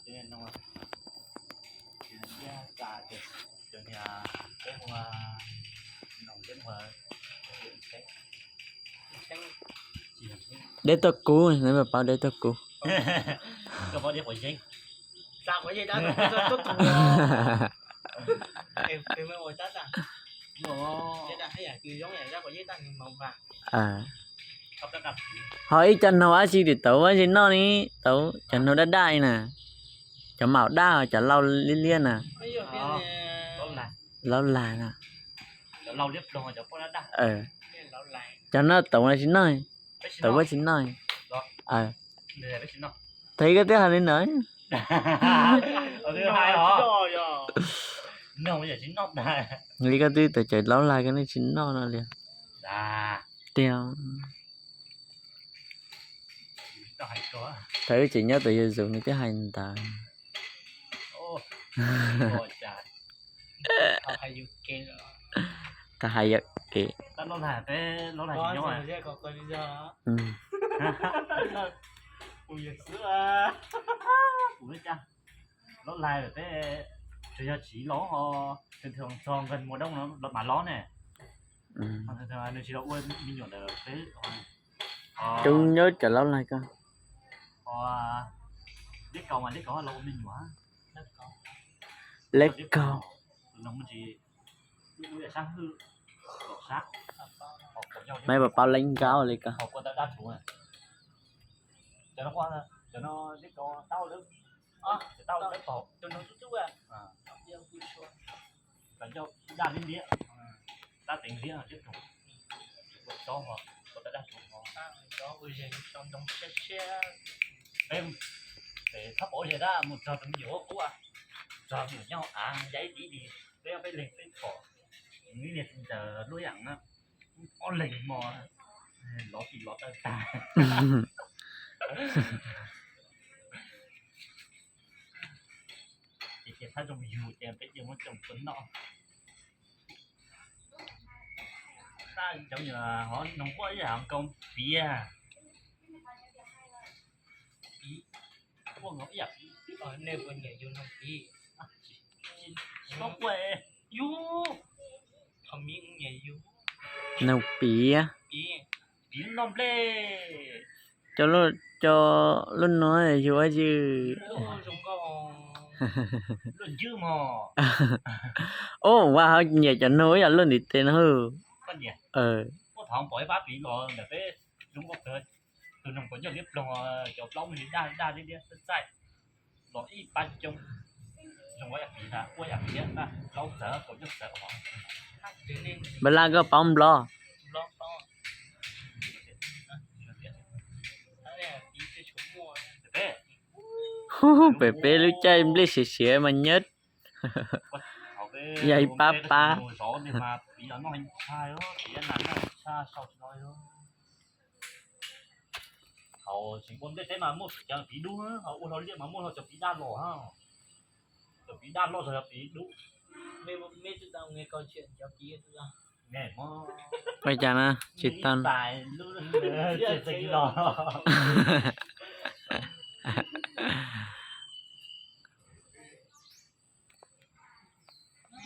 Dej tuaj kub, neb puas paub dej tuaj kub? Ho ib co hnaus dab tsi tim tauv ua tsi noj ne, tauv cov hnaus daj daj li na, cov maum daj, cov laus liab liab na, laus lais na. Cov no tauv ua tsi noj, tauv ua tsi noj. Thaum koj twb hais li ntawd, li koj twb tau cov laus lais koj nej tsis noj no li. Tiag. Thaum wb tseem nyob tom yus zus nws twb hais ntawd. Tau hais yam kev. Laus lais peb tsuas yog tsiv los ho, txog nqes mùa đông los mam los ne. Nws tsis los ua me nyuam ntawm peb. Coob nyob cov laus lais ko. Liab Kaus mas Liab Kaus los ua me nyuam. Liab Kaus. Maiv puas paub Liab Kaus li ko? Daj liab liab, dab teev liab liab tug. Ua tsob ho, ua dab tug ho. Peb, peb thab pov zes dab mus txog rau me nyuam qub, txog me nyuam nyob av ya ib tiv di, peb peb leeg peb pom, niag txiv ntawd luaj yam na, ob leeg mos, lov tim lov taw tag. Ces cia thab zoo yug ces peb cia muab coj mus noj. Tab cov nyuam hov noog quaj ib yam nkaus piav. Piav, quaj nkaus ib yam piav. Nej puas nyiam yus noog piav? Tsis tau quaj. Yus, thaum me ub nyiam yus. Noog piav. Piav, piav noj nplej. Cov, cov lub no yus ua ywg. Ub, ua ho nyiam cov noog ib yam luaj ntiv tes no. Ua thaum pom ib pab piav los ntawm peb zoo ua kawg, tus noog puas ncauj liab ploog, cov plaub me daj daj liab liab txaij txaij, los ib pab coob, zoo ua yam piav, ua yam piav, plaub txawv kaum ncauj txawv os. Npawg Laj koj paub Nplog? Pem peb lub caij nplej siav siav mas nyab yog ib pab pab. Thaum tseem ua nplej teb mas muaj cov piv dub, ho ua hlo liaj mas muaj hlo cov piv daj los, cov piv daj loj zog cov piv dub. Ua cas na, tsis tau.